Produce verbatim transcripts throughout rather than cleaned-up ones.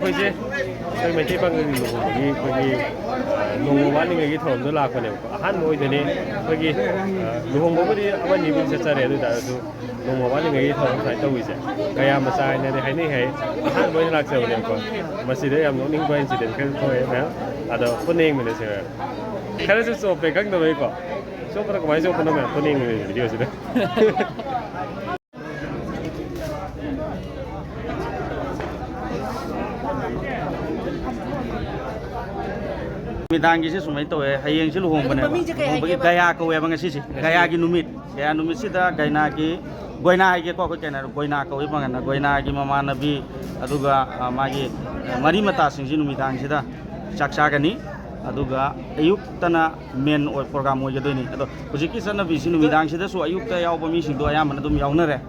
ꯑꯩꯈꯣꯏꯁꯦ ꯑꯩꯈꯣꯏ ꯃꯩꯇꯩ ꯄꯥꯉꯜꯒꯤ ꯂꯨꯍꯣꯡꯕꯒꯤ ꯑꯩꯈꯣꯏꯒꯤ, ꯑ, ꯅꯣꯡꯃ ꯋꯥꯠꯂꯤꯉꯩꯒꯤ ꯊꯧꯔꯝꯗ ꯂꯥꯛꯄꯅꯦꯕꯀꯣ꯫ ꯑꯍꯥꯟꯕ ꯑꯣꯏꯗꯣꯏꯅꯦ ꯑꯩꯈꯣꯏꯒꯤ, ꯑ, ꯂꯨꯍꯣꯡꯕꯕꯨꯗꯤ ꯑꯃꯅꯤꯕꯨꯗꯤ ꯆꯠꯆꯔꯦ, ꯑꯗꯨ ꯑꯣꯏ ꯇꯥꯔꯁꯨ ꯅꯣꯡꯃ ꯋꯥꯠꯂꯤꯉꯩꯒꯤ ꯊꯧꯔꯝ ꯁꯨꯃꯥꯏꯅ ꯇꯧꯕꯁꯦ ꯀꯌꯥ ꯃꯆꯥ ꯍꯥꯏꯅꯗꯤ ꯍꯥꯏꯅꯩ ꯍꯥꯏ꯫ ꯑꯍꯥꯟꯕ ꯑꯣꯏꯅ ꯂꯥꯛꯆꯕꯅꯦꯕꯀꯣ꯫ ꯃꯁꯤꯗ ꯌꯥꯝ ꯅꯣꯛꯅꯤꯡꯕ incident ꯈꯔ ꯊꯣꯛꯑꯦ ꯃꯌꯥꯝ꯫ ꯑꯗꯣ ꯄꯨꯟꯅ ꯌꯦꯡꯃꯤꯟꯅꯁꯦ ꯃꯌꯥꯝ꯫ ꯈꯔꯁꯨ ꯆꯣꯞꯄꯦ ꯈꯪꯗꯕꯩꯀꯣ꯫ ꯆꯣꯞꯄꯅ ꯀꯃꯥꯏꯅ ꯆꯣꯞꯄꯅꯣ ꯃꯌꯥꯝ ꯄꯨꯟꯅ ꯌꯦꯡꯃꯤꯟꯅꯁꯦ video ꯁꯤꯗ꯫ ꯅꯨꯃꯤꯗꯥꯡꯒꯤꯁꯦ ꯁꯨꯃꯥꯏꯅ ꯇꯧꯋꯦ, ꯍꯌꯦꯡꯁꯦ ꯂꯨꯍꯣꯡꯕꯅꯦꯕ꯫ ꯃꯃꯤꯡꯁꯦ ꯀꯩ ꯂꯨꯍꯣꯡꯕꯒꯤ ꯍꯥꯏꯒꯦꯕ? ꯒꯌꯥ ꯀꯧꯋꯦꯕ ꯉꯁꯤꯁꯦ꯫ ꯉꯁꯤ ꯒꯌꯥꯒꯤ ꯅꯨꯃꯤꯠ, ꯒꯌꯥ ꯅꯨꯃꯤꯠꯁꯤꯗ ꯒꯩꯅꯥꯒꯤ, ꯒꯣꯏꯅꯥ ꯍꯥꯏꯒꯦꯀꯣ, ꯑꯩꯈꯣꯏ ꯀꯩꯅꯣ ꯒꯣꯏꯅꯥ ꯀꯧꯋꯦ ꯄꯥꯡꯒꯟꯅ, ꯒꯣꯏꯅꯥꯒꯤ ꯃꯃꯥꯟꯅꯕꯤ, ꯑꯗꯨꯒ, ꯑ, ꯃꯥꯒꯤ, ꯑ, ꯃꯔꯤ ꯃꯇꯥꯁꯤꯡꯁꯤ ꯅꯨꯃꯤꯗꯥꯡꯁꯤꯗ ꯆꯥꯛ ꯆꯥꯒꯅꯤ꯫ ꯑꯗꯨꯒ ꯑꯌꯨꯛꯇꯅ main ꯑꯣꯏ, program ꯑꯣꯏꯒꯗꯣꯏꯅꯤ꯫ ꯑꯗꯣ ꯍꯧꯖꯤꯛꯀꯤ ꯆꯠꯅꯕꯤꯁꯤ ꯅꯨꯃꯤꯗꯥꯡꯁꯤꯗꯁꯨ ꯑꯌꯨꯛꯇ ꯌꯥꯎꯕ ꯃꯤꯁꯤꯡꯗꯣ ꯑꯌꯥꯝꯕꯅ ꯑꯗꯨꯝ ꯌꯥꯎꯅꯔꯦ꯫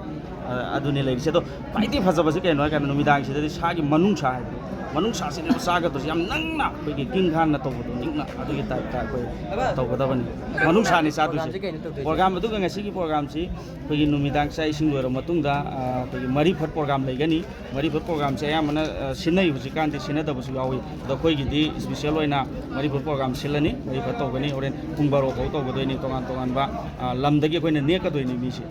ꯑ, ꯑꯗꯨꯅꯤ ꯂꯩꯔꯤꯁꯦ꯫ ꯑꯗꯣ ꯈ꯭ꯋꯥꯏꯗꯒꯤ ꯐꯖꯕꯁꯤ ꯀꯩꯅꯣ ꯍꯥꯏ ꯀꯥꯟꯗ ꯅꯨꯃꯤꯗꯥꯡꯁꯤꯗꯗꯤ ꯁꯥꯒꯤ ꯃꯅꯨꯡꯁꯥ ꯍꯥꯏꯕꯗꯣ, ꯃꯅꯨꯡꯁꯥꯁꯤꯅꯦꯕ ꯆꯥꯒꯗꯣꯏꯁꯦ꯫ ꯌꯥꯝ ꯅꯪꯅ ꯑꯩꯈꯣꯏꯒꯤ ꯀꯤꯡ ꯈꯥꯟꯅ ꯇꯧꯕꯗꯣ ꯅꯤꯛꯅ ꯑꯗꯨꯒꯤ type ꯇ ꯑꯩꯈꯣꯏ ꯇꯧꯒꯗꯕꯅꯤ꯫ ꯃꯅꯨꯡꯁꯥꯅꯤ ꯆꯥꯗꯣꯏꯁꯦ꯫ Program ꯁꯤ ꯀꯩꯅꯣ ꯇꯧꯗꯣꯏꯁꯦ? Program ꯑꯗꯨꯒ ꯉꯁꯤꯒꯤ program ꯁꯤ ꯑꯩꯈꯣꯏꯒꯤ ꯅꯨꯃꯤꯗꯥꯡ ꯆꯥꯛ ꯏꯁꯤꯡ ꯂꯣꯏꯔꯕ ꯃꯇꯨꯡꯗ, ꯑ, ꯑꯩꯈꯣꯏꯒꯤ ꯃꯔꯤꯐꯠ program ꯂꯩꯒꯅꯤ꯫ ꯃꯔꯤꯐꯠ program ꯁꯦ ꯑꯌꯥꯝꯕꯅ, ꯑ, ꯁꯤꯟꯅꯩ ꯍꯧꯖꯤꯛꯀꯥꯟꯗꯤ, ꯁꯤꯟꯅꯗꯕꯁꯨ ꯌꯥꯎꯏ꯫ ꯑꯗꯣ ꯑꯩꯈꯣꯏꯒꯤꯗꯤ special ꯑꯣꯏꯅ ꯃꯔꯤꯐꯠ program ꯁꯤꯜꯂꯅꯤ꯫ ꯃꯔꯤꯐꯠ ꯇꯧꯒꯅꯤ, ꯍꯣꯔꯦꯟ ꯄꯨꯡ ꯕꯥꯔꯣ ꯐꯥꯎ ꯇꯧꯒꯗꯣꯏꯅꯤ꯫ ꯇꯣꯉꯥꯟ ꯇꯣꯉꯥꯟꯕ, ꯑ, ꯂꯝꯗꯒꯤ ꯑꯩꯈꯣꯏꯅ ꯅꯦꯛꯀꯗꯣꯏꯅꯤ ꯃꯤꯁꯦ꯫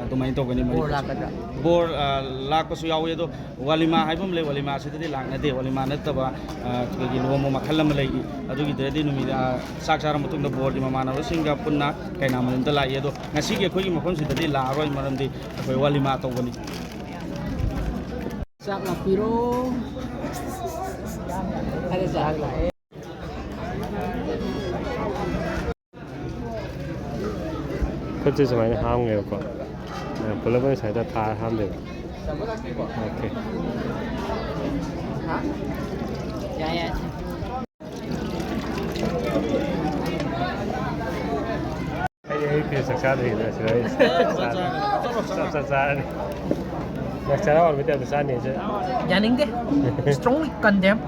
ꯑꯗꯨꯃꯥꯏꯅ ꯇꯧꯒꯅꯤ ꯃꯔꯤꯐꯠꯁꯦ꯫ ꯕꯣꯔ ꯂꯥꯛꯀꯗ꯭ꯔꯥ? ꯕꯣꯔ, ꯑ, ꯂꯥꯛꯄꯁꯨ ꯌꯥꯎꯏ꯫ ꯑꯗꯣ ꯋꯥꯂꯤꯃꯥ ꯍꯥꯏꯕ ꯑꯃ ꯂꯩ, ꯋꯥꯂꯤꯃꯥꯁꯤꯗꯗꯤ ꯂꯥꯛꯅꯗꯦ꯫ ꯋꯥꯂꯤꯃꯥ ꯅꯠꯇꯕ, ꯑ, ꯑꯩꯈꯣꯏꯒꯤ ꯂꯨꯍꯣꯡꯕ ꯃꯈꯜ ꯑꯃ ꯂꯩꯔꯤ꯫ ꯑꯗꯨꯒꯤꯗꯨꯗꯗꯤ ꯅꯨꯃꯤꯗꯥꯡ, ꯑ, ꯆꯥꯛ ꯆꯥꯔ ꯃꯇꯨꯡꯗ ꯕꯣꯔꯒꯤ ꯃꯃꯥꯟꯅꯕꯁꯤꯡꯒ ꯄꯨꯟꯅ ꯀꯩꯅꯥ ꯃꯌꯨꯝꯗ ꯂꯥꯛꯏ꯫ ꯑꯗꯣ ꯉꯁꯤꯒꯤ ꯑꯩꯈꯣꯏꯒꯤ ꯃꯐꯝꯁꯤꯗꯗꯤ ꯂꯥꯛꯑꯔꯣꯏ, ꯃꯔꯝꯗꯤ ꯑꯩꯈꯣꯏ ꯋꯥꯂꯤꯃꯥ ꯇꯧꯕꯅꯤ꯫ ꯆꯥꯛ ꯂꯥꯛꯄꯤꯔꯣ꯫ ꯍꯥꯏꯔꯦ ꯆꯥꯛ꯫ ꯈꯨꯠꯁꯦ ꯁꯨꯃꯥꯏꯅ ꯍꯥꯝꯒꯦꯕꯀꯣ꯫ ꯄꯨꯂꯞ ꯑꯣꯏꯅ ꯁꯨꯃꯥꯏꯅ ꯊꯥꯔ ꯍꯥꯝꯗꯣꯏꯕ꯫ OK꯫ ꯌꯥꯏ, ꯌꯥꯏ꯫ ꯑꯩ, ꯑꯩ ꯐꯤꯔꯦ ꯆꯥꯛ ꯆꯥꯗ꯭ꯔꯤꯉꯩꯗ ꯁꯤꯗ ꯑꯩ ꯆꯞ ꯆꯞ ꯆꯥꯔꯅꯤ꯫ ꯅꯪ ꯆꯔꯥ ꯋꯥꯟꯕꯩ type ꯇ ꯆꯥꯅꯤ ꯑꯩꯁꯦ꯫ ꯌꯥꯅꯤꯡꯗꯦ꯫ Strongly condemn꯫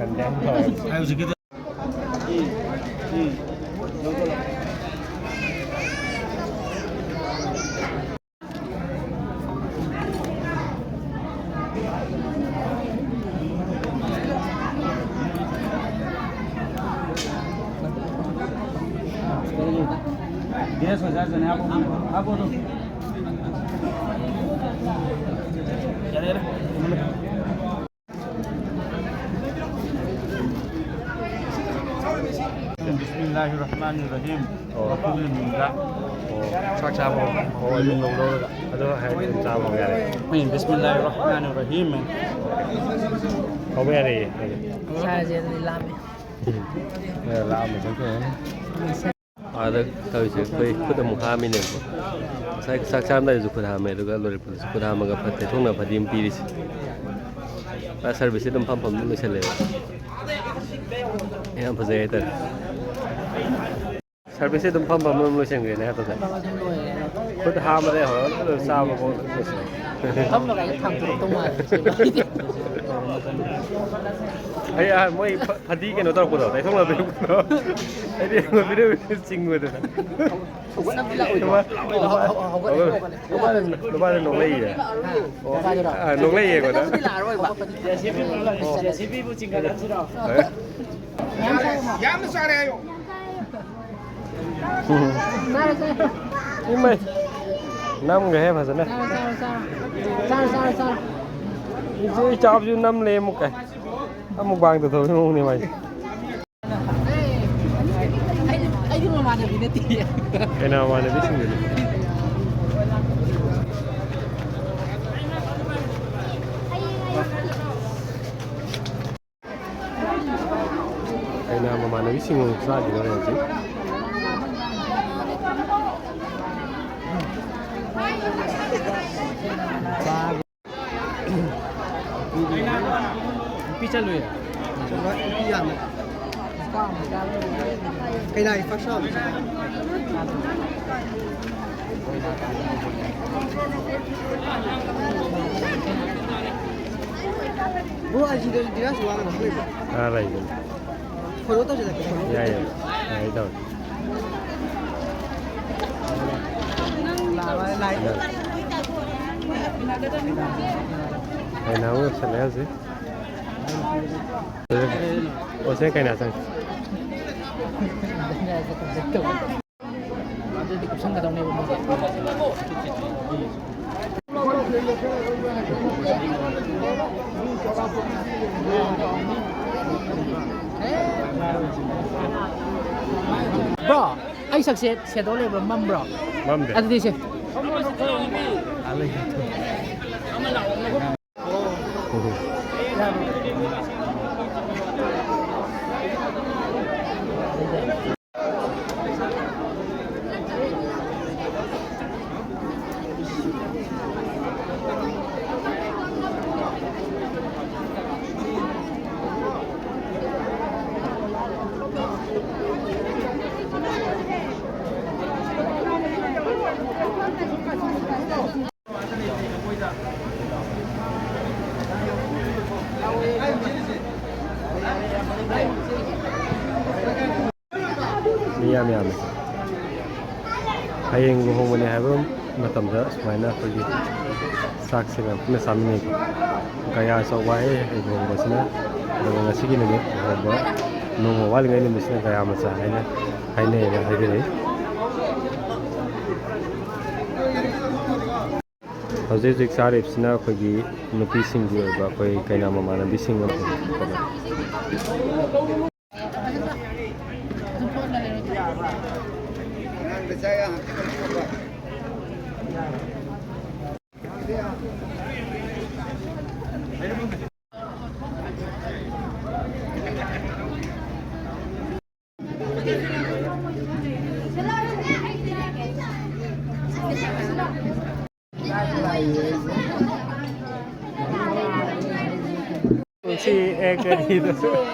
Condemn ꯇꯧꯔꯦ꯫ ꯑꯩ ꯍꯧꯖꯤꯛꯀꯤꯗꯣ ꯕꯤꯁꯃꯤꯜꯂꯥꯍꯤꯔ ꯔꯍꯃꯥꯅꯤꯔ ꯔꯍꯤꯝ꯫ ꯑꯣ꯫ ꯃꯄꯨꯒꯤ ꯃꯤꯡꯗ꯫ ꯑꯣ꯫ ꯆꯥꯛ ꯆꯥꯕ ꯍꯧ-, ꯍꯧꯔꯣ, ꯑꯗꯨꯝ ꯂꯧꯔꯒ꯫ ꯑꯗꯣ ꯍꯥꯏꯔꯗꯤ ꯑꯗꯨꯝ ꯆꯥꯕ ꯍꯧ ꯌꯥꯔꯦ꯫ ꯎꯝ, ꯕꯤꯁꯃꯤꯜꯂꯥꯍꯤꯔ ꯔꯍꯃꯥꯅꯤꯔ ꯔꯍꯤꯝ꯫ ꯍꯧꯕ ꯌꯥꯔꯦ꯫ ꯆꯥꯔꯁꯦ, ꯑꯗꯨꯗꯤ ꯂꯥꯝꯃꯦ꯫ ꯎꯝ꯫ ꯑꯦ, ꯂꯥꯝꯃꯦ, ꯆꯪꯊꯣꯛꯑꯅꯤ꯫ ꯑꯥꯗ ꯇꯧꯔꯤꯁꯦ ꯑꯩꯈꯣꯏ ꯈꯨꯠ ꯑꯃꯨꯛ ꯍꯥꯝꯃꯤꯅꯦꯕꯀꯣ꯫ ꯉꯁꯥꯏ ꯆꯥꯛ ꯆꯥꯔꯝꯗꯥꯏꯗꯁꯨ ꯈꯨꯠ ꯍꯥꯝꯃꯦ, ꯑꯗꯨꯒ ꯂꯣꯏꯔꯛꯄꯗꯁꯨ ꯈꯨꯠ ꯍꯥꯝꯃꯒ ꯐꯠ ꯇꯩꯊꯣꯛꯅ ꯐꯗꯤ ꯑꯃ ꯄꯤꯔꯤꯁꯦ꯫ ꯑꯥ, ꯁꯥꯔꯚꯤꯁꯁꯦ ꯑꯗꯨꯝ ꯐꯝ ꯐꯝ ꯑꯗꯨꯝ ꯂꯣꯏꯁꯜꯂꯦꯕ꯫ ꯌꯥꯝ ꯐꯖꯩ ꯍꯥꯏꯇꯥꯔꯦ꯫ ꯁꯥꯔꯚꯤꯁꯁꯦ ꯑꯗꯨꯝ ꯐꯝ ꯐꯝ ꯑꯗꯨꯝ ꯂꯣꯏꯁꯟꯈ꯭ꯔꯦꯅꯦ ꯍꯟꯗꯛꯇꯤ꯫ ꯈꯨꯠ ꯍꯥꯝꯕꯗꯩ ꯍꯧꯔꯒ ꯂꯣꯏ ꯆꯥꯕ ꯐꯥꯎ ꯂꯣꯏꯁꯜꯂꯦ꯫ ꯐꯝꯕꯒ ꯑꯩ ꯊꯥꯡꯗꯣꯔꯛꯇꯧ ꯃꯥꯜꯂꯦ꯫ ꯑꯩ, ꯑꯥ, ꯃꯣꯏ ꯐ-, ꯐꯗꯤ ꯀꯩꯅꯣ ꯇꯧꯔꯛꯄꯗꯣ, ꯇꯩꯊꯣꯛꯅꯕ ꯄꯤꯔꯛꯄꯗꯣ꯫ ꯑꯩꯗꯤ ꯄꯤꯔꯛꯄꯗꯣ ꯆꯤꯡꯕꯗꯨꯗ꯫ ꯍꯧꯒꯠꯅꯕꯗꯤ ꯂꯥꯛꯑꯣꯏꯗ꯭ꯔꯣ? ꯅꯨꯄꯥ-, ꯍꯧꯒꯠ-, ꯍꯧꯒꯠ-, ꯍꯧꯒꯠ-, ꯅꯨꯄꯥ-, ꯅꯨꯄꯥꯗꯣ ꯅꯣꯛꯂꯛꯏꯌꯦ꯫ ꯑꯣ, ꯅꯨꯄꯥꯗꯨꯔꯣ? ꯑꯥ, ꯅꯣꯛꯂꯛꯏꯌꯦ ꯑꯩꯉꯣꯟꯗ꯫ ꯍꯧꯒꯠꯅꯕꯗꯤ ꯂꯥꯛꯑꯔꯣꯏꯕ꯫ ꯖꯦ ꯁꯤ ꯕꯤ, ꯖꯦ ꯁꯤ ꯕꯤꯕꯨ ꯆꯤꯡꯈꯠꯍꯟꯁꯤꯔꯣ? ꯍꯣꯏ꯫ ꯌꯥꯝꯅ ꯆꯥꯔꯦ ꯍꯥꯏꯌꯣ꯫ ꯎꯝ꯫ ꯏꯃꯩ! ꯅꯝꯈ꯭ꯔꯦꯍꯦ ꯐꯖꯅ꯫ ꯆꯥꯔꯣ, ꯆꯥꯔꯣ, ꯆꯥꯔꯣ꯫ ꯆꯥꯔꯣ, ꯆꯥꯔꯣ, ꯆꯥꯔꯣ꯫ ꯏꯆꯦ ꯏꯆꯥꯕꯁꯨ ꯅꯝ ꯂꯩ ꯑꯃꯨꯛꯀ꯫ ꯑꯃꯨꯛ ꯕꯥꯡꯗ ꯇꯧꯕꯒꯤ ꯃꯑꯣꯡꯅꯦ ꯃꯥꯏꯁꯦ꯫ ꯑꯩꯗꯤ, ꯑꯩꯗꯤ ꯃꯃꯥꯟꯅꯕꯤ ꯅꯠꯇꯤꯌꯦ꯫ ꯀꯩꯅꯣ ꯃꯃꯥꯟꯅꯕꯤꯁꯤꯡꯗꯨꯗꯤ? ꯀꯩꯅꯣ ꯃꯃꯥꯟꯅꯕꯤꯁꯤꯡ ꯑꯃꯨꯛ ꯆꯥꯈꯤꯗꯧꯔꯦ ꯍꯧꯖꯤꯛ꯫ ꯅꯨꯄꯤ ꯆꯠꯂꯨꯏ꯫ ꯅꯨꯄꯤ ꯌꯥꯝꯃꯦ꯫ ꯀꯩꯅꯥꯒꯤ first round꯫ ꯕ꯭ꯔꯣ, ꯑꯥꯏ ꯖꯤꯗꯁꯨ ꯙꯤꯔꯥꯖ ꯋꯥꯡꯅ ꯂꯩꯕ꯭ꯔꯣ? ꯑꯥ, ꯂꯩꯕꯅꯤ꯫ ꯐꯣꯂꯣ ꯇꯧꯁꯤꯜꯂꯛꯀꯦ, ꯐꯣꯂꯣ꯫ ꯌꯥꯏ, ꯌꯥꯏ꯫ ꯌꯥꯏ, ꯇꯧꯔꯦ꯫ ꯀꯩꯅꯥ ꯑꯃꯨꯛ ꯌꯧꯁꯜꯂꯛꯑꯦ ꯍꯧꯖꯤꯛ꯫ ꯑꯣ, ꯁꯦ ꯀꯩꯅꯥ ꯆꯪꯉꯦ꯫ Bro, ꯑꯩ ꯁꯛꯁꯦ shadow ꯂꯩꯕ꯭ꯔꯣ, ꯃꯝꯕ꯭ꯔꯣ? ꯃꯝꯗꯦ꯫ ꯑꯗꯨꯗꯤ ꯁꯦ꯫ ꯃꯤ ꯌꯥꯝ ꯌꯥꯝꯃꯦ꯫ ꯍꯌꯦꯡ ꯂꯨꯍꯣꯡꯕꯅꯦ ꯍꯥꯏꯕ ꯃꯇꯝꯗ ꯁꯨꯃꯥꯏꯅ ꯑꯩꯈꯣꯏꯒꯤ ꯆꯥꯛꯁꯦ ꯃꯌꯥꯝ ꯄꯨꯟꯅ ꯆꯥꯃꯤꯟꯅꯩꯀꯣ꯫ ꯀꯌꯥ ꯑꯆꯧꯕ ꯍꯥꯏꯌꯦ ꯍꯌꯦꯡ ꯂꯨꯍꯣꯡꯕꯁꯤꯅ꯫ ꯑꯗꯨꯒ ꯉꯁꯤꯒꯤ ꯅꯨꯃꯤꯠ ꯂꯨꯍꯣꯡꯕ ꯅꯣꯡꯃ ꯋꯥꯠꯂꯤꯉꯩ ꯅꯨꯃꯤꯠꯁꯤꯅ ꯀꯌꯥ ꯃꯆꯥ ꯍꯥꯏꯅ ꯍꯥꯏꯅꯩꯌꯦꯅ ꯍꯥꯏꯕꯤꯔꯛꯏ꯫ ꯍꯧꯖꯤꯛ ꯍꯧꯖꯤꯛ ꯆꯥꯔꯤꯕꯁꯤꯅ ꯑꯩꯈꯣꯏꯒꯤ ꯅꯨꯄꯤꯁꯤꯡꯒꯤ ꯑꯣꯏꯕ ꯑꯩꯈꯣꯏ ꯀꯩꯅꯥ ꯃꯃꯥꯟꯅꯕꯤꯁꯤꯡ ꯑꯃ꯫ ꯁꯤ ꯑꯦ ꯀꯔꯤꯗꯣ?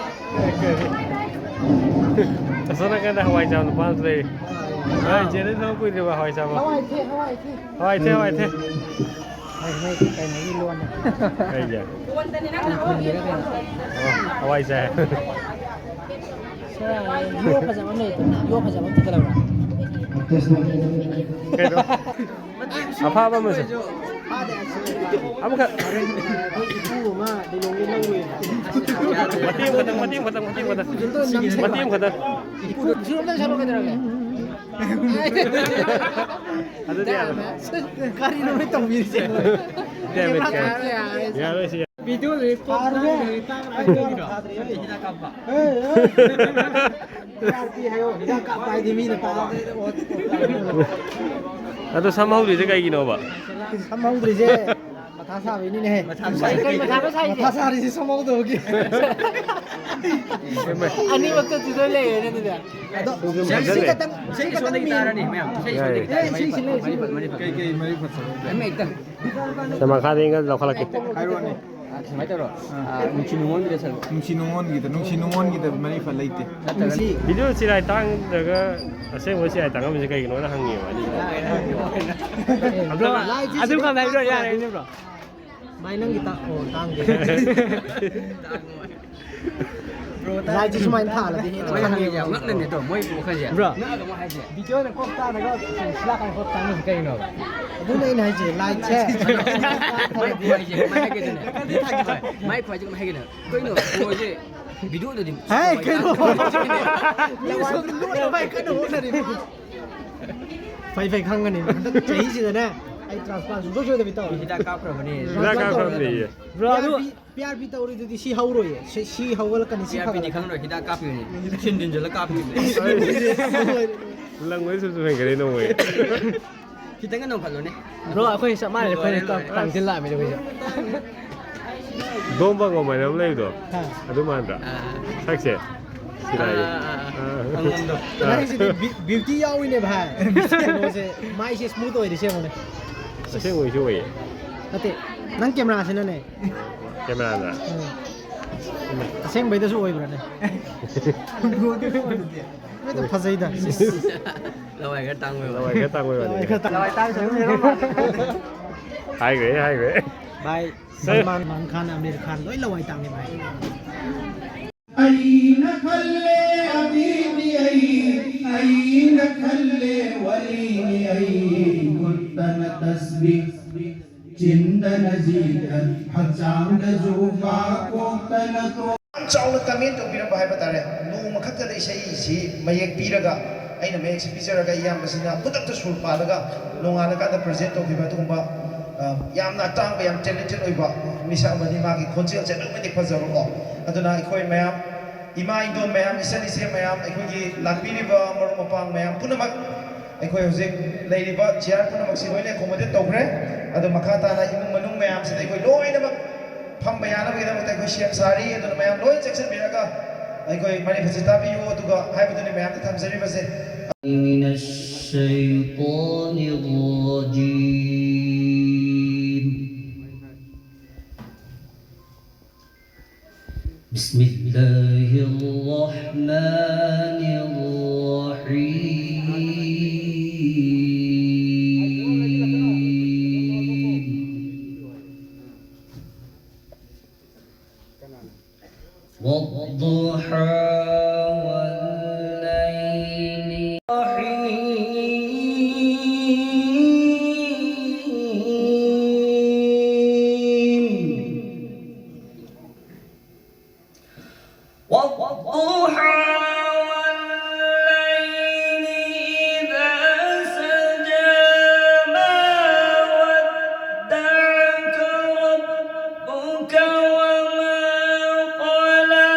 ꯑꯦ ꯀꯔꯤ? ꯑꯁꯣꯝ ꯅꯥꯀꯟꯗ ꯍꯋꯥꯏ ꯆꯥꯕ ꯅꯨꯄꯥ ꯑꯃꯁꯨ ꯂꯩꯔꯤ꯫ ꯍꯣꯏ, ꯆꯦꯟꯗ ꯊꯕꯛ ꯀꯨꯏꯗ꯭ꯔꯤꯕ ꯍꯋꯥꯏ ꯆꯥꯕ꯫ ꯍꯋꯥꯏ ꯊꯦ, ꯍꯋꯥꯏ ꯊꯦ꯫ ꯍꯋꯥꯏ ꯊꯦ, ꯍꯋꯥꯏ ꯊꯦ꯫ ꯍꯣꯏ, ꯍꯣꯏ, ꯀꯩꯅꯣꯒꯤ ꯂꯣꯟꯅ꯫ ꯀꯩꯒꯤ? ꯇꯥꯡꯈꯨꯜꯒꯤꯔ ꯀꯩꯅꯣ? ꯑꯣ, ꯍꯋꯥꯏ ꯆꯥꯏ꯫ ꯁꯦ, ꯌꯣ ꯐꯖꯕ ꯑꯃ ꯂꯩ꯫ ꯌꯣ ꯐꯖꯕ ꯑꯃ ꯊꯤꯒꯠꯂꯛꯎꯔꯥ? ꯀꯩꯅꯣ? ꯑꯐꯕ ꯑꯃꯁꯨ꯫ ꯑꯃꯈꯛ꯫ ꯃꯇꯦꯛ ꯑꯃꯈꯛꯇꯪ, ꯃꯇꯦꯛ ꯑꯃꯈꯛꯇꯪ, ꯃꯇꯦꯛ ꯑꯃꯈꯛꯇꯪ꯫ ꯃꯇꯦꯛ ꯑꯃꯈꯛꯇꯪ꯫ ꯑꯗꯨꯗꯤ ꯌꯥꯔꯣꯏ꯫ ꯀꯔꯤꯅꯣ ꯃꯣꯏ ꯇꯧꯕꯤꯔꯤꯁꯦ? ꯗꯦꯃꯤꯠ ꯀꯥꯏ꯫ ꯌꯥꯔꯣꯏ ꯁꯤ꯫ ꯚꯤꯗꯤꯑꯣꯗꯨꯗꯤ ꯄꯣꯠ ꯊꯥꯔꯨꯔꯦ꯫ ꯇꯥꯡꯗ꯭ꯔꯦ, ꯇꯥꯡꯗ꯭ꯔꯦ꯫ ꯊꯥꯗ꯭ꯔꯤ, ꯍꯤꯗꯥꯛ ꯀꯥꯞꯄ꯫ ꯑꯦ, ꯑꯦ꯫ ꯍꯤꯗꯥꯛ ꯀꯥꯞꯄ ꯍꯥꯏꯗꯤ ꯃꯤꯅ ꯇꯥꯕꯗ꯫ ꯑꯗꯣ ꯁꯝ ꯍꯧꯗ꯭ꯔꯤꯁꯦ ꯀꯩꯒꯤꯅꯣꯕ? ꯁꯝ ꯍꯧꯗ꯭ꯔꯤꯁꯦ ꯃꯊꯥ ꯁꯥꯕꯩꯅꯤꯅꯦꯍꯦ꯫ ꯃꯊꯥ ꯁꯥꯏ꯫ ꯀꯩ ꯃꯊꯥꯅꯣ ꯁꯥꯏꯁꯦ? ꯃꯊꯥ ꯁꯥꯔꯤꯁꯦ ꯁꯝ ꯍꯧꯗꯕꯒꯤ꯫ ꯑꯅꯤꯃꯛꯇ ꯆꯤꯊ ꯂꯩꯔꯦꯅꯦ ꯑꯗꯨꯗꯤ꯫ ꯑꯗꯣ ꯏꯁꯩ ꯁꯤ ꯈꯛꯇꯪ, ꯁꯤ ꯏꯁꯩ ꯈꯛꯇꯪ ꯁꯣꯝꯗꯒꯤ ꯃꯦꯟ꯫ ꯇꯥꯔꯅꯤ ꯃꯌꯥꯝ꯫ ꯏꯁꯩ ꯌꯥꯏ꯫ ꯁꯣꯝꯗꯒꯤ ꯑꯦ, ꯇꯥꯔꯅꯤ꯫ ꯏꯁꯩ ꯁꯤꯜꯂꯦ, ꯃꯔꯤ ꯐꯠ-, ꯁꯤꯜꯂꯦ꯫ ꯃꯔꯤ ꯐꯠ-, ꯃꯔꯤ ꯐꯠ-, ꯀꯩ, ꯀꯩ ꯃꯔꯤ ꯐꯠ-, ꯁꯦ ꯃꯈꯥꯗ ꯑꯩꯅ ꯂꯧꯈꯠꯂꯛꯀꯦ꯫ ꯍꯥꯏꯔꯛꯑꯣꯅꯦ꯫ ꯑ, ꯁꯨꯃꯥꯏꯅ ꯇꯧꯔꯣ꯫ ꯑ, ꯅꯨꯡꯁꯤ ꯅꯨꯡꯉꯣꯟꯒꯤꯗ ꯁꯛꯂꯛꯑꯣ꯫ ꯅꯨꯡꯁꯤ ꯅꯨꯡꯉꯣꯟꯒꯤꯗ, ꯅꯨꯡꯁꯤ ꯅꯨꯡꯉꯣꯟꯒꯤꯗ ꯃꯔꯤ ꯐꯠ ꯂꯩꯇꯦ꯫ ꯅꯠꯇ꯭ꯔꯒꯅ ꯁꯤ ꯚꯤꯗꯤꯑꯣ ꯆꯤꯔꯥꯏ ꯇꯥꯡꯗ꯭ꯔꯒ ꯑꯁꯦꯡꯕ ꯆꯤꯔꯥꯏ ꯇꯥꯡꯉꯝꯃꯤꯁꯦ ꯀꯩꯒꯤꯅꯣꯅ ꯍꯪꯉꯦꯕ ꯑꯅꯤꯁꯦ꯫ ꯑꯗꯣ ꯂꯥꯏꯠꯁꯤ ꯑꯗꯨ ꯁꯤꯗꯩ ꯀꯥꯟꯗ ꯍꯥꯏꯕꯤꯔꯣ ꯇꯥꯡ ꯌꯥꯔꯦꯅꯦ, ꯕ꯭ꯔꯣ꯫ ꯚꯥꯏ, ꯅꯪꯒꯤ ꯇꯥꯛ-, ꯑꯣ, ꯇꯥꯡꯗꯦ꯫ ꯂꯥꯏꯠꯁꯤ ꯁꯨꯃꯥꯏꯅ ꯊꯥꯜꯂꯗꯤ ꯍꯦꯟꯅ ꯃꯣꯏ ꯍꯪꯉꯤꯁꯦ ꯈꯪꯉꯦꯕ꯫ ꯌꯥꯝ ꯉꯛꯅꯅꯦ ꯑꯗꯣ, ꯃꯣꯏ ꯋꯥꯈꯜꯁꯦ꯫ ꯕ꯭ꯔꯣ꯫ ꯉꯛꯑꯒ ꯑꯃꯨꯛ ꯍꯥꯏꯁꯦ꯫ ꯚꯤꯗꯤꯑꯣꯅ ꯀꯣꯛ ꯇꯥꯅꯒ ꯁꯤꯂꯥꯛ ꯀꯥꯏꯅ ꯀꯣꯛ ꯇꯥꯅꯁꯤ ꯀꯩꯅꯣꯕ? ꯑꯗꯨꯅ ꯑꯩꯅ ꯍꯥꯏꯁꯦ, ꯂꯥꯏꯠꯁꯦ꯫ ꯃꯥꯏ ꯈꯨꯍꯥꯏꯁꯦ, ꯀꯃꯥꯏ ꯍꯥꯏꯒꯦꯗꯅꯦ? ꯃꯥꯏ ꯈꯨꯍꯥꯏꯁꯦ ꯀꯃꯥꯏ ꯍꯥꯏꯒꯦꯗꯅꯦ? ꯀꯩꯅꯣ, ꯕ꯭ꯔꯣꯁꯦ ꯚꯤꯗꯤꯑꯣꯗꯗꯤ ꯍꯦ, ꯀꯩꯅꯣ? ꯃꯤ ꯁꯣꯝꯗ ꯂꯣꯠꯅꯕ ꯀꯟꯅ ꯍꯣꯠꯅꯔꯤꯕ꯫ ꯐꯩ ꯐꯩ ꯈꯪꯒꯅꯤ꯫ ꯍꯟꯗꯛ ꯆꯍꯤꯁꯤꯗꯅꯦ ꯑꯩ ꯇ꯭ꯔꯥꯟꯁꯄ꯭ꯂꯥꯟ ꯁꯨꯡꯁꯣꯏ ꯁꯣꯏꯗꯕꯤ ꯇꯧꯔꯦ꯫ ꯍꯤꯗꯥꯛ ꯀꯥꯞꯈ꯭ꯔꯕꯅꯦ꯫ ꯍꯤꯗꯥꯛ ꯀꯥꯞꯈ꯭ꯔꯕꯅꯦ꯫ ꯕ꯭ꯔꯣ, ꯑꯗꯨ ꯄꯤ ꯑꯥꯔ ꯄꯤ ꯇꯧꯔꯤꯗꯨꯗꯤ ꯁꯤ ꯍꯧꯔꯣꯏꯌꯦ꯫ ꯁꯤ, ꯁꯤ ꯍꯧꯒꯠꯂꯛꯀꯅꯤ, ꯁꯤ ꯄꯤ ꯑꯥꯔ ꯄꯤꯗꯤ ꯐꯒꯠꯂꯛꯀꯅꯤ꯫ ꯈꯪꯉꯔꯣꯏ, ꯍꯤꯗꯥꯛ ꯀꯥꯞꯄꯤꯕꯅꯦ꯫ ꯊꯤꯟꯖꯤꯟꯖꯜꯂ ꯀꯥꯞꯄꯤꯕꯅꯦ꯫ ꯂꯪꯕꯗ ꯁꯨꯝ ꯁꯨꯝ ꯍꯦꯟꯒꯠꯂꯦ ꯅꯣꯡꯃꯒꯤ꯫ ꯈꯤꯇꯪꯒ ꯅꯣꯡꯈꯠꯂꯣꯅꯦ꯫ ꯕ꯭ꯔꯣ, ꯑꯩꯈꯣꯏ ꯆꯞ ꯃꯥꯟꯅꯩ, ꯑꯩꯈꯣꯏ ꯂꯣꯏꯔꯦ, ꯂꯣꯏꯔꯦ꯫ ꯇꯥꯡꯁꯤꯜꯂꯛꯑꯃꯤꯅꯦ ꯑꯩꯈꯣꯏꯁꯨ꯫ ꯗꯣꯝꯕ ꯉꯝ ꯍꯥꯏꯅ ꯑꯃ ꯂꯩꯕꯗꯣ, ꯍꯥ꯫ ꯑꯗꯨ ꯃꯥꯟꯗ꯭ꯔꯥ? ꯑꯥ꯫ ꯁꯛꯁꯦ? ꯁꯤꯔꯥꯏ꯫ ꯑꯥ, ꯑꯥ, ꯑꯥ꯫ ꯑꯥ꯫ ꯑꯉꯝꯗꯣ꯫ ꯑꯥ꯫ ꯅꯪꯁꯤꯗꯤ ꯕ꯭ꯌꯨ-, ꯕ꯭ꯌꯨꯇꯤ ꯌꯥꯎꯏꯅꯦ ꯚꯥꯏ꯫ ꯀꯩꯅꯣꯁꯦ, ꯃꯥꯏꯁꯦ ꯁ꯭ꯃꯨꯠ ꯑꯣꯏꯔꯤꯁꯦ ꯌꯦꯡꯉꯨꯅꯦ꯫ ꯑꯁꯦꯡꯕꯩꯁꯨ ꯑꯣꯏꯌꯦ꯫ ꯅꯠꯇꯦ, ꯅꯪ ꯀꯦꯃꯦꯔꯥꯁꯤꯅꯅꯦ꯫ ꯀꯦꯃꯦꯔꯥꯗ? ꯎꯝ꯫ ꯑꯁꯦꯡꯕꯩꯗꯁꯨ ꯑꯣꯏꯕ꯭ꯔꯥꯅꯦ? ꯅꯣꯏꯗ ꯐꯖꯩꯗ꯫ ꯂꯋꯥꯏ ꯈꯔ ꯇꯥꯡꯕꯩ ꯋꯥꯅꯤ꯫ ꯂꯋꯥꯏ ꯈꯔ ꯇꯥꯡꯕꯩ ꯋꯥꯅꯤ꯫ ꯂꯋꯥꯏ ꯈꯔ ꯇꯥꯡ-, ꯂꯋꯥꯏ ꯇꯥꯡ-, ꯍꯥꯏꯈ꯭ꯔꯦ, ꯍꯥꯏꯈ꯭ꯔꯦ꯫ ꯚꯥꯏ, ꯑꯦ꯫ ꯁꯜꯃꯥꯟ, ꯁꯜꯃꯥꯟ ꯈꯥꯟ, ꯑꯃꯤꯔ ꯈꯥꯟ ꯂꯣꯏ ꯂꯋꯥꯏ ꯇꯥꯡꯉꯦ ꯚꯥꯏ꯫ ꯑꯩꯅ ꯈꯜꯂꯦ ꯑꯕꯤꯅꯤ ꯑꯩ, ꯑꯩꯅ ꯈꯜꯂꯦ ꯋꯥꯔꯤꯅꯤ ꯑꯩ, ꯈꯨꯠꯇꯅ ꯇꯁꯕꯤ, ꯆꯤꯟꯗꯅ ꯖꯤꯀꯔ, ꯍꯛꯆꯥꯡꯗ ꯌꯣꯒꯥ, ꯀꯣꯛꯇꯅ ꯇꯣ-, ꯌꯥꯝ ꯆꯥꯎꯅ ꯀꯃꯦꯟ ꯇꯧꯕꯤꯔꯝꯕ ꯍꯥꯏꯕ ꯇꯥꯔꯦ꯫ ꯅꯣꯡꯃꯈꯛꯇꯗ ꯏꯁꯩꯁꯤ ꯃꯌꯦꯛ ꯄꯤꯔꯒ, ꯑꯩꯅ ꯃꯌꯦꯛꯁꯤ ꯄꯤꯖꯔꯒ, ꯏꯌꯥꯝꯕꯁꯤꯅ ꯈꯨꯗꯛꯇ ꯁꯨꯔ ꯄꯥꯜꯂꯒ ꯅꯣꯡꯉꯥꯜꯂꯀꯥꯟꯗ ꯄ꯭ꯔꯖꯦꯟ ꯇꯧꯈꯤꯕ ꯑꯗꯨꯒꯨꯝꯕ, ꯑ, ꯌꯥꯝꯅ ꯑꯇꯥꯡꯕ, ꯌꯥꯝ ꯇꯦꯂꯦꯟꯇꯦꯠ ꯑꯣꯏꯕ ꯏꯁꯩ ꯑꯃꯅꯤ꯫ ꯃꯥꯒꯤ ꯈꯣꯟꯖꯦꯜꯁꯦ ꯑꯗꯨꯛꯀꯤ ꯃꯇꯤꯛ ꯐꯖꯕꯀꯣ꯫ ꯑꯗꯨꯅ ꯑꯩꯈꯣꯏ ꯃꯌꯥꯝ, ꯏꯃꯥ ꯏꯟꯗꯣꯟ ꯃꯌꯥꯝ, ꯏꯆꯟ ꯏꯆꯦ ꯃꯌꯥꯝ, ꯑꯩꯈꯣꯏꯒꯤ ꯂꯥꯛꯄꯤꯔꯤꯕ ꯃꯔꯨꯞ ꯃꯄꯥꯡ ꯃꯌꯥꯝ ꯄꯨꯝꯅꯃꯛ, ꯑꯩꯈꯣꯏ ꯍꯧꯖꯤꯛ ꯂꯩꯔꯤꯕ ꯆꯤꯌꯥꯔ ꯄꯨꯝꯅꯃꯛꯁꯤ ꯂꯣꯏꯅ ꯑꯦꯀꯣꯃꯣꯗꯦꯠ ꯇꯧꯈ꯭ꯔꯦ꯫ ꯑꯗꯣ ꯃꯈꯥ ꯇꯥꯅ ꯏꯃꯨꯡ ꯃꯅꯨꯡ ꯃꯌꯥꯝꯁꯤꯗ ꯑꯩꯈꯣꯏ ꯂꯣꯏꯅꯃꯛ ꯐꯝꯕ ꯌꯥꯅꯕꯒꯤꯗꯃꯛꯇ ꯑꯩꯈꯣꯏ ꯁꯦꯝ ꯁꯥꯔꯤ꯫ ꯑꯗꯨꯅ ꯃꯌꯥꯝ ꯂꯣꯏ ꯆꯦꯛꯁꯤꯟꯕꯤꯔꯒ ꯑꯩꯈꯣꯏ ꯃꯔꯤꯐꯠꯁꯤ ꯇꯥꯕꯤꯌꯨ꯫ ꯑꯗꯨꯒ ꯍꯥꯏꯕꯗꯨꯅꯤ ꯃꯌꯥꯝꯗ ꯊꯝꯖꯔꯤꯕꯁꯦ꯫ من الشيطان الرجيم. بسم الله الرحمن الرحيم. والضحى والليل الرحيم. والضحى والليل إذا سجى. ما ودعك ربك وما قلى.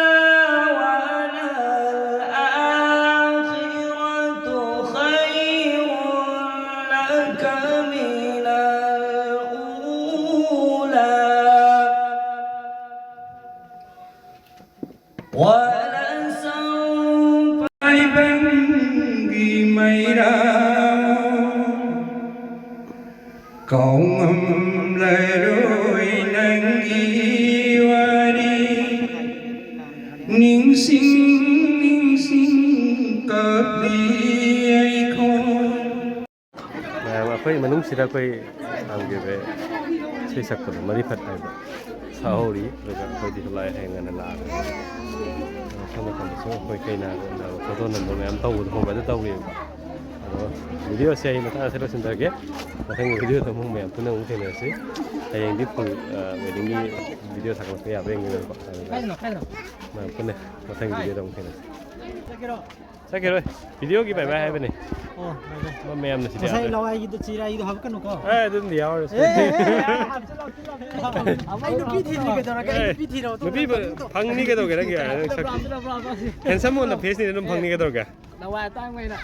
وللآخرة خير لك من الأولى. ولسوف ꯃꯥꯏꯕꯝꯒꯤ ꯃꯩꯔꯥ ꯀꯥꯎꯉꯝꯂꯔꯣꯏ ꯅꯪꯒꯤ ꯋꯥꯔꯤ꯫ ꯅꯤꯡꯁꯤꯡ ꯅꯤꯡꯁꯤꯡ ꯀꯞꯂꯤ ꯑꯩꯈꯣꯏ꯫ ꯃꯌꯥꯝ ꯑꯩꯈꯣꯏ ꯃꯅꯨꯡꯁꯤꯗ ꯑꯩꯈꯣꯏ ꯇꯝꯈꯤꯕ ꯏꯁꯩ ꯁꯛꯄꯗꯣ ꯃꯔꯤꯐꯠ ꯍꯥꯏꯕ ꯁꯛꯍꯧꯔꯤ꯫ ꯑꯗꯨꯒ ꯑꯩꯈꯣꯏꯗꯤ ꯂꯥꯏ ꯍꯌꯦꯡ ꯉꯟꯅ ꯂꯥꯛꯑꯒ ꯃꯐꯝ ꯃꯐꯝꯗꯁꯨ ꯑꯩꯈꯣꯏ ꯀꯩꯅꯥꯒ ꯎꯅꯕ ꯐꯣꯇꯣ ꯅꯝꯕ ꯃꯌꯥꯝ ꯇꯧꯕꯗꯣ ꯈꯣꯠꯄꯗꯣ ꯇꯧꯔꯤꯕ꯫ ꯑꯗꯣ ꯚꯤꯗꯤꯑꯣꯁꯦ ꯑꯩ ꯃꯇꯥꯡ ꯑꯁꯤꯗ ꯂꯣꯏꯁꯤꯟꯖꯔꯒꯦ꯫ ꯃꯊꯪꯒꯤ ꯚꯤꯗꯤꯑꯣꯗ ꯑꯃꯨꯛ ꯃꯌꯥꯝ ꯄꯨꯟꯅ ꯑꯃꯨꯛ ꯊꯦꯡꯅꯔꯁꯤ꯫ ꯍꯌꯦꯡꯗꯤ ꯐꯨꯜ ꯋꯦꯗꯤꯡꯒꯤ ꯚꯤꯗꯤꯑꯣ ꯊꯥꯒꯠꯂꯛꯄ ꯌꯥꯕ꯭ꯔꯥ ꯌꯦꯡꯒꯦꯕꯀꯣ꯫ ꯑꯗꯨꯒ ꯃꯌꯥꯝ ꯄꯨꯟꯅ ꯃꯊꯪꯒꯤ ꯚꯤꯗꯤꯑꯣꯗ ꯑꯃꯨꯛ ꯊꯦꯡꯅꯁꯤ꯫ ꯆꯠꯈꯤꯔꯣꯏ꯫ ꯚꯤꯗꯤꯑꯣꯒꯤ ꯕꯥꯏ ꯕꯥꯏ ꯍꯥꯏꯕꯅꯤ꯫ ꯃꯌꯥꯝꯅ ꯁꯤꯗ ꯉꯁꯥꯏ ꯌꯥꯗ꯭ꯔꯦ꯫ ꯂꯋꯥꯏꯒꯤꯗꯣ ꯆꯤꯔꯥꯏꯒꯤꯗꯣ ꯍꯥꯞꯀꯅꯨꯀꯣ꯫ ꯑꯦ, ꯑꯗꯨꯝꯗꯤ ꯌꯥꯎꯔꯦ꯫ ꯑꯦ, ꯑꯦ, ꯑꯦ, ꯍꯥꯞꯆꯤꯜꯂꯣ, ꯍꯥꯞꯆꯤꯜꯂꯣ, ꯍꯥꯞꯆꯤꯜꯂꯣ꯫ ꯑꯩ ꯅꯨꯄꯤ ꯊꯤꯔꯤ ꯀꯩꯗꯧꯔꯒꯦ? ꯑꯩ ꯑꯦ, ꯅꯨꯄꯤ ꯊꯤꯔꯣ, ꯅꯨꯄꯤ ꯊꯤꯔꯣ, ꯐꯪꯅꯤ ꯀꯩꯗꯧꯒꯦ ꯅꯪꯒꯤ? ꯅꯪ ꯁꯛ ꯍꯥꯞꯆꯤꯜꯂꯣ, ꯍꯥꯞꯆꯤꯜꯂꯣ, ꯍꯥꯞꯆꯤꯜꯂꯣ꯫ Handsome ꯑꯣꯏꯅ face ꯅꯤꯅ ꯑꯗꯨꯝ ꯐꯪꯅꯤ ꯀꯩꯗꯧꯔꯒꯦ? ꯂꯋꯥꯏ ꯑꯇꯥꯡꯕ ꯑꯩꯅ꯫